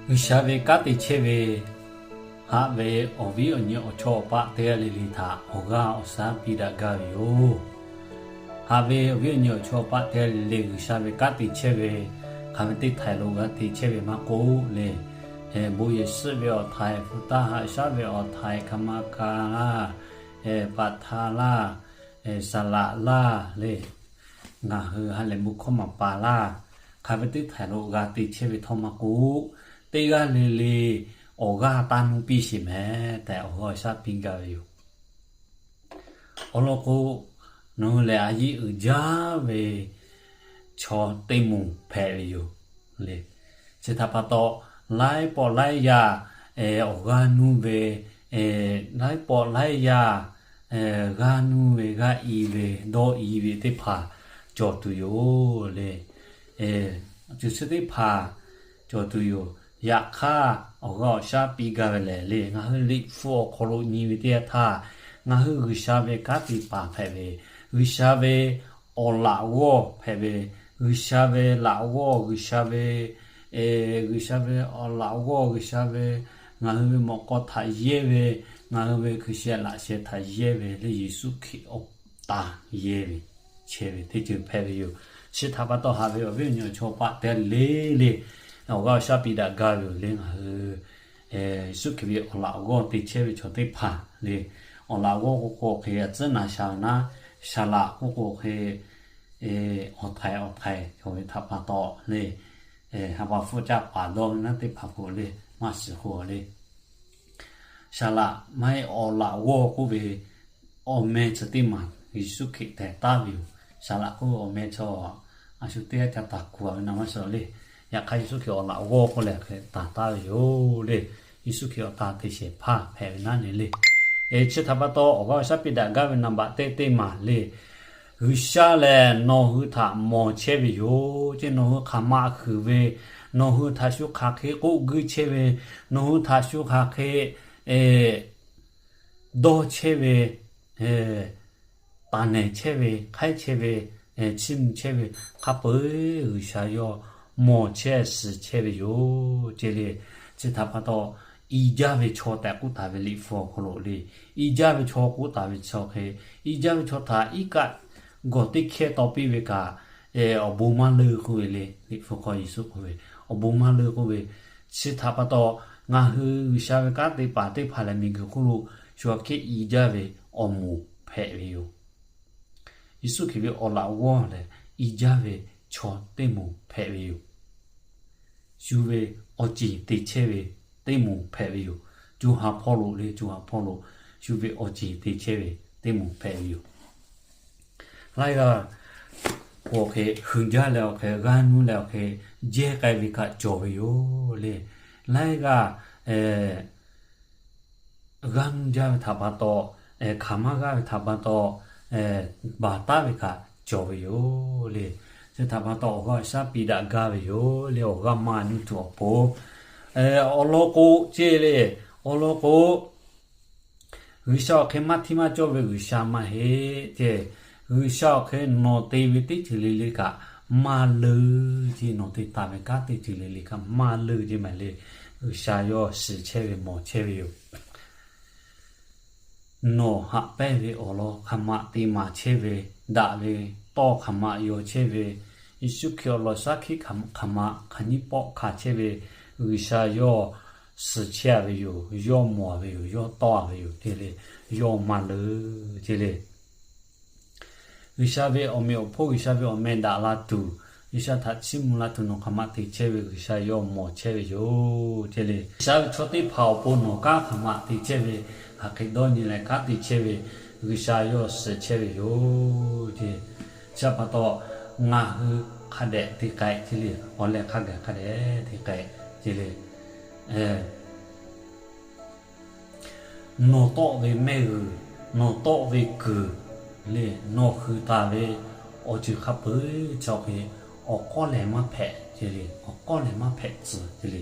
G'uiˬsha ve kanˉ te chehˇ ve, haꞈ ve awˬ viˉ awˬ nyi awˬ chawˇ awˬ paˆ teˇ g'aˇ le le htaꞈ awˬ g'aˇ awˬ shaˉ piˇ daꞈ gaˇ ve yoˬ. Haꞈ ve awˬ viˉ awˬ nyi awˬ chawˇ awˬ paˆ teˇ g'aˇ le le G'uiˬsha ve kanˉ te chehˇ ve, hk'aˬ ve teˇ htaiˍ lo g'a te chehˇ ve maˇ k'oˆ le, bon yehˬ suhˆ ve awˬ htaiˍ, hpu taˇ haꞈ shaˉ ve awˬ htaiˍ, hkaˍ ma ka laˇ, paˍ hta laˇ, saˍ laꞈ laˇ le, ngaˬ hui ha lehˬ bon hkawˇ maˍ paˍ laˇ, hk'aˬ ve teˇ htaiˍ lo g'a te chehˇ ve htawˇ maˇ k'oˆ, teˇ g'aˇ le le awˬ g'aˇ taˇ nuˇ piˇ sheˍ mehˍ tehꞈ awˬ g'aˇ awˬ shaˉ piˇ gaˇ ve yoˬ. Awˬ lawn k'o, nawˬ hui lehˬ a yiˇ uiˍ jaˇ ve chaw teˇ moˍ hpehꞈ ve yoˬ le. Chi htaꞈ pa taw, laiˉ pawˆ laiˉ yaˇ awˬ g'aˇ nuˇ ve, laiˉ pawˆ laiˉ yaˇ g'aˇ nuˇ ve, g'aˇ i ve, dawˇ i ve teˇ hpaˍ cawˬ tuˬ yoˬ le. Cuˬ chi teˇ hpaˍ cawˬ tuˬ yoˬ. Yaꞈ hk'aˇ, awˬ g'aˇ awˬ shaˉ piˇ gaˇ ve lehˬ le, ngaˬ hui Liꞈ hpu awˬ hk'aw lo nyi ve teˇ yanˇ htaˇ, ngaˬ hui G'uiˬsha ve kanˉ te paˍ hpehꞈ ve, G'uiˬsha ve awˬ laꞈ g'awˇ hpehꞈ ve, G'uiˬsha ve laꞈ g'awˇ, G'uiˬsha ve, G'uiˬsha ve awˬ laꞈ g'awˇ, G'uiˬsha ve ngaˬ hui ve mawꞈ k'aw htaꞈ yehˇ ve, ngaˬ hui ve hkui sheh laꞈ sheh htaꞈ yehˇ ve le, Yeˍsuˆ Hkriꞈ awˬ taˍ yehˇ ve chehˇ ve teˇ ceuˬ hpehꞈ ve yoˬ. Chi htaꞈ pa taw, haꞈ ve awˬ viˉ awˬ nyi awˬ chawˇ paˆ teˇ g'aˇ le le awˬ g'aˇ awˬ shaˉ piˇ daꞈ gaˇ ve yoˬ le. Ngaˬ hui Yeˍsuˆ Hkriꞈ ve awˬ laꞈ g'awˇ te chehˇ ve chaw teˇ hpaˍ le, awˬ laꞈ g'awˇ k'oˆ k'o hk'e, a tcuhˉ naˍ shaˍ naˉ, saˍ laꞈ k'oˆ k'o hk'e, awˬ htaiˍ awˬ htaiˍ cawˬ ve htaꞈ pa taw le, ha pa hpfuhˇ caˇ paˍ dawˇ ve naˉ teˇ hpaˍ k'o le, maˇ shiˍ k'o le. Saˍ laꞈ maˇ heˆ, awˬ laꞈ g'awˇ k'oˆ ve awˬ meh chi teˇ maˬ Yeˍsuˆ Hkriꞈ tehˬ taˍ ve yoˬ. Saˍ laꞈ k'oˆ ve awˬ meh chi a shu teˇ g'aˇ ca taˍ kuˬ a ve na maˇ shiˍ le. Yaꞈ hk'aˇ, Yeˍsuˆ Hkriꞈ awˬ laꞈ g'awˇ k'oˆ leh hk'e taˍ taˍ ve yoˬ le. Yeˍsuˆ Hkriꞈ awˬ tan te shehˍ hpaˇ hpehꞈ ve naˉ ne le. Chi htaꞈ pa taw, awˬ g'aˇ awˬ shaˉ piˇ daꞈ gaˇ ve naˍ baꞈ teˇ teˇ maˬ le, G'uiˬsha lehˬ nawˬ hui htaꞈ mawˬ chehˇ ve yoˬ ce. Nawˬ hui hk'aˬ ma huiˍ ve, nawˬ hui htaꞈ shu hk'aˬ hk'e k'oˆ guiˇ chehˇ ve, nawˬ hui htaꞈ shu hk'aˬ hk'e dawˇ chehˇ ve, taˍ nehˬ chehˇ ve, hk'aiˉ chehˇ ve, chiˇ mvuh chehˇ ve, hk'a peu-eˬ G'uiˬsha yawˇ mawˬ chehˇ shiˍ chehˇ ve yoˬ ce le. Chi htaꞈ pa taw, i jaˇ ve chaw tehꞈ k'oˆ taˍ ve Liꞈ hpu awˬ hk'aw lo le, i jaˇ ve chaw k'oˆ taˍ ve chaw hk'e, i jaˇ ve chaw htaꞈ iˉ kaˆ gawˬ teˇ hkehˇ taw piˇ ve kaꞈ, awˬ bon maˇ leuˆ k'oˆ ve le. Liꞈ hpu hk'aw Yeˍsuˆ k'oˆ ve, awˬ bon maˇ leuˆ k'oˆ ve. Chi htaꞈ pa taw, ngaˬ hui G'uiˬsha ve kanˉ te paˍ teˇ hpaˍ lehˬ, miˬguiˬ hk'oˆ lo shu aꞈ kehˉ i jaˇ ve awˬ moˍ hpehꞈ ve yoˬ. Yeˍsuˆ Hkriꞈ ve awˬ laꞈ g'awˇ lehˬ, i jaˇ ve chaw teˇ moˍ hpehꞈ ve yoˬ. Shu ve awˬ ceˬ te chehˇ ve teˇ moˍ hpehꞈ ve yoˬ. Co ha hpawˇ lo le, co ha hpawˇ lo shu ve awˬ ceˬ te chehˇ ve teˇ moˍ hpehꞈ ve yoˬ. Laiˉ g'aˇ k'o hk'e, heuˬ jaˇ leh awˬ hk'e, g'aˇ nuˇ leh awˬ hk'e, jehˇ k'ai ve kaꞈ cawˬ ve yoˬ le. Laiˉ g'aˇ g'aˇ nuˇ jaˇ ve htaꞈ pa taw, hk'aˬ maˇ g'aˇ ve htaꞈ pa taw, baˬ taˉ ve kaꞈ cawˬ ve yoˬ le. Chi htaꞈ pa taw, awˬ g'aˇ awˬ shaˉ piˇ daꞈ gaˇ ve yoˬ le. Awˬ g'aˇ maˇ nuˇ tuˬ awˬ pon, awˬ lawn k'o ce le, awˬ lawn k'o, G'uiˬsha awˬ hk'e maˇ htiˇ maˇ cawˇ ve G'uiˬsha maˇ heˆ ce. G'uiˬsha awˬ hk'e nawˬ te ve teˇ ceuˬ le le kaꞈ maˇ leuˆ ce. Nawˬ te taˍ ve kanˉ teˇ ceuˬ le le kaꞈ maˇ leuˆ ce maˬ le. G'uiˬsha yawˇ shiˍ chehˇ ve mawˬ chehˇ ve yoˬ. Nawˬ haꞈ pehnˇ ve awˬ lawn hk'aˬ ma te maˍ chehˇ ve, daꞈ ve tawˇ hk'aˬ ma yaw chehˇ ve, Yeˍsuˆ Hkriꞈ awˬ lawn shaˉ hkiˆ hk'aˬ ma hk'aˬ nyiˇ pawˆ hkanˍ chehˇ ve, G'uiˬsha yawˇ suhˍ chehˇ ve yoˬ, yawˇ mawˬ ve yoˬ, yawˇ tawˇ ve yoˬ ce le, yawˇ maˇ leuˆ ce le. G'uiˬsha ve awˬ meꞈ awˬ hponˇ, G'uiˬsha ve awˬ meh daꞈ la tuˬ, G'uiˬsha htaꞈ chiˇ mvuh la tuˬ nawˬ hk'aˬ ma te chehˇ ve G'uiˬsha yawˇ mawˬ chehˇ ve yoˬ ce le. G'uiˬsha ve chaw teˇ hpaˍ awˬ pon nawˬ kanˉ hk'aˬ ma te chehˇ ve, hk'aˬ hk'e dawˇ nyi leh kanˉ te chehˇ ve, G'uiˬsha yawˇ suhˍ chehˇ ve yoˬ ce. Chi pa taw, ngaˬ hui hk'a dehꞈ te k'ai ce le, awˬ leh hk'a gaˬ hk'a dehꞈ te k'ai ce le. Nawˬ tawˆ ve mehˆ g'uiˬ, nawˬ tawˆ ve kuiˬ le, nawˬ hui taˍ ve awˬ ceuˬ hk'a peu-eˬ chaw hk'e awˬ k'awˇ lehˬ maˇ hpehꞈ ce le, awˬ k'awˇ lehˬ maˇ hpehꞈ tcuh ce le.